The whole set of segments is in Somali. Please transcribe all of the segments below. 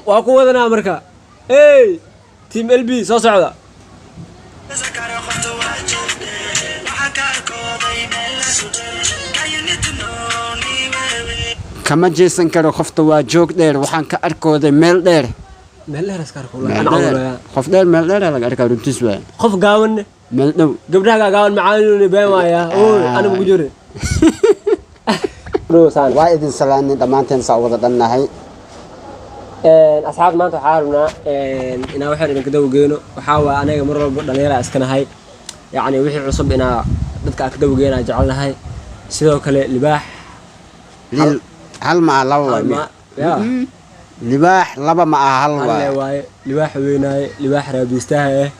Waa ku wadanaa marka. Ey, Team LB soo socda. Kama jeesan karo qofta, waa joog dheer, waxaan ka arkooday meel dheer. Meel dheer iska arko. Meel dheer. Qof dheer meel dheer laga arkaa, runtiis waay. Qof gaaban meel dhow. Gabdhaha gaaban macaaninu been waaya. Oy, anigu ku jire. Waa idin salaanay dhammaanteen, saa wada dhannahay. Asxaabta, maanta waxaa rabnaa inaan waxaan idinka dawa geyno. Waxaa waaya anaga mar walba dhalinyara iska nahay, yacni wixii cusub inaa dadka aan ka dawa geynaa jecelnahay. Sidoo kale libaax. Liil hal ma aha, laba waay. Ya. Libaax laba ma aha, hal halle waay. Waaye libaax weynaaye, libaax raabiistaha ah,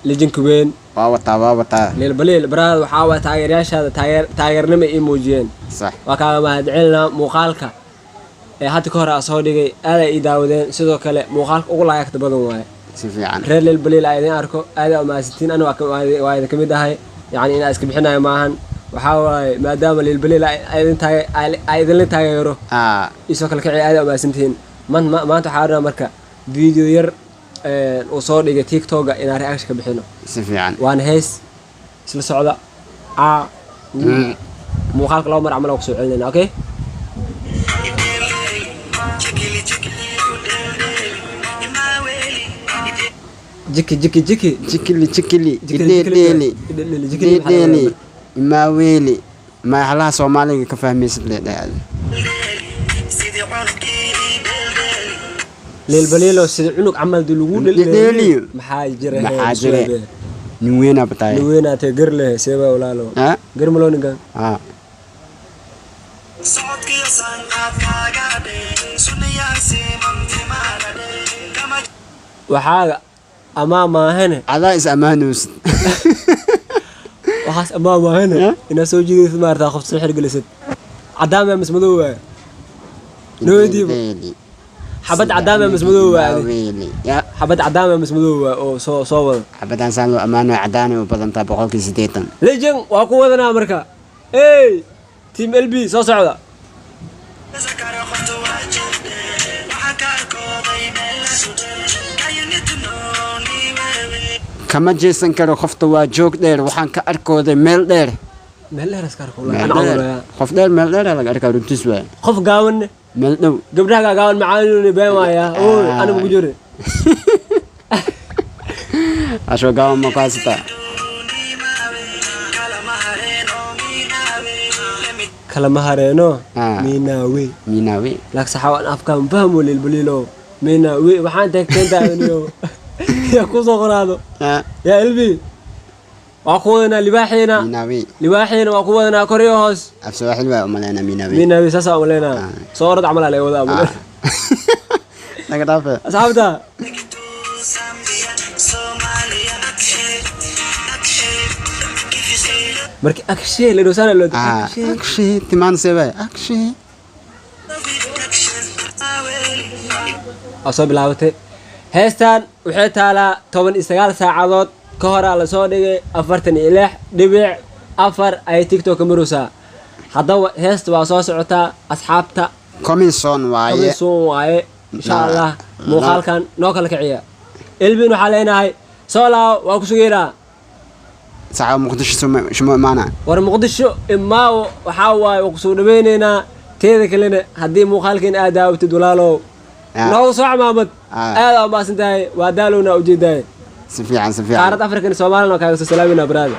lijinka weyn. Waa wataa, waa wataa. Leelbaliil baraada, waxaa waaya taageerayaashaada taageernimo ii muujiyeen. Sax. Waa kaaga mahadcelinaa. Muuqaalka ee hadda ka hor aa soo dhigay aaday ii daawadeen. Sidoo kale muuqaalka ugu laayagta badan waaye. Si fiican. Reer Leelbaliil aa idin arko, aadaa umahadsantiin. Ani waa idin kamid ahay, yacni inaa iska bixinayo maahan. Waxaa waaye maadaama Leelbaliil aa idinla taageero isoo kale kiciya, aadaa umahadsantihiin. Maanta waxaa rabnaa marka video yar uu soo dhigay TikToka inaan reaction ka bixino. Si fiican. Waana hees isla socda. A muuqaalka laba mar camal aan kusoo celinayna, okay? Jiki jiki jiki. Jikili jikili. Jikili, idheedheeli. Idheedheeli, jikili maxaa laga idheedheeli wadaa? Imaaweeli ma halaha Soomaaliga ka fahmaysid leedhahay. Leelbaliilo sida cunug camal dii lagu Dhedheeliyo. Maxaa jira? Maxaa jire? Nin weynaa bataay. Nin weynaatee, gar leh seeba walaalo. Ah. Gar maloo ninkan. Ah. Waxaaga amaa maahane. Adaa is ammaanaysid. Waxaas amaa maahane. Eh? Inaad soo jiidaysid maartaa, qof soo xirgelisid cadaan maa masmadow waaya noodiiba. Idheedheeli. Xabad cadaan maa masmadow waaya. Imaaweeli ya. Xabad cadaan maa masmadow waaya oo soo wada. Xabadaan saan loo ammaanayo, cadaanay u badantaa 80%. Legend waa ku wadanaa marka. Ey, Team LB soo socda. Kama jeesan karo qofta, waa joog dheer, waxaan ka arkooday meel dheer. Meel dheer iska arko. Meel dheer. Qof dheer meel dheer laga arkaa, runtiis waay. Qof gaaban meel dhow. Gabdhaha gaaban macaaninu been waaya. Oy, anigu ku jire. Ashoo gaaban ma ku haysataa? Kalama hareeno. Ah. Miinaawe. Miinaawe. Laakiin saxawaan afkaan fahmo. Leelbaliilo miinaawe waxaan taagteentaadaniyo yaa ku soo qoraado. Ah. Yaa Elbi, waa ku wadanaa libaaxiina. Miinaawe. Libaaxiina waa ku wadanaa kor iyo hoos. Af Sawaaxili waa umaleynaa miinaawe. Miinaawe saasaa umaleynaa. Soo orod camal aa laga wadaa umaleynaa. Naga dhaafe. Asxaabta, marka akshee la dhowsaana loo Ah. akshee. Akshe timaan seebay akshe. Waa soo bilaabatay heestan. Waxay taalaa 19 saacadood ka horaa lasoo dhigay, 46.4 ayay TikTok ka maraysaa. Haddaba heesta waa soo socotaa, asxaabta. Coming soon waaye. Coming soon waaye, insha Allah. Muuqaalkan noo kala kiciya. Elbin waxaa leenahay soo laawo, waa ku sugeynaa. Saxa, Muqdisho shumo imaana. War Muqdisho imaawo, waxaa waaye waa kusoo dhaweyneynaa. Teeda kalena haddii muuqaalkan aad daawatid, walaalow, noogu soo camaamad. Aad aa umahadsan tahay, waa daalowna ujeedaay. Si fiican, si fiican. Qaarad African Soomaalina waa kaaga soo salaaminaa, baraada.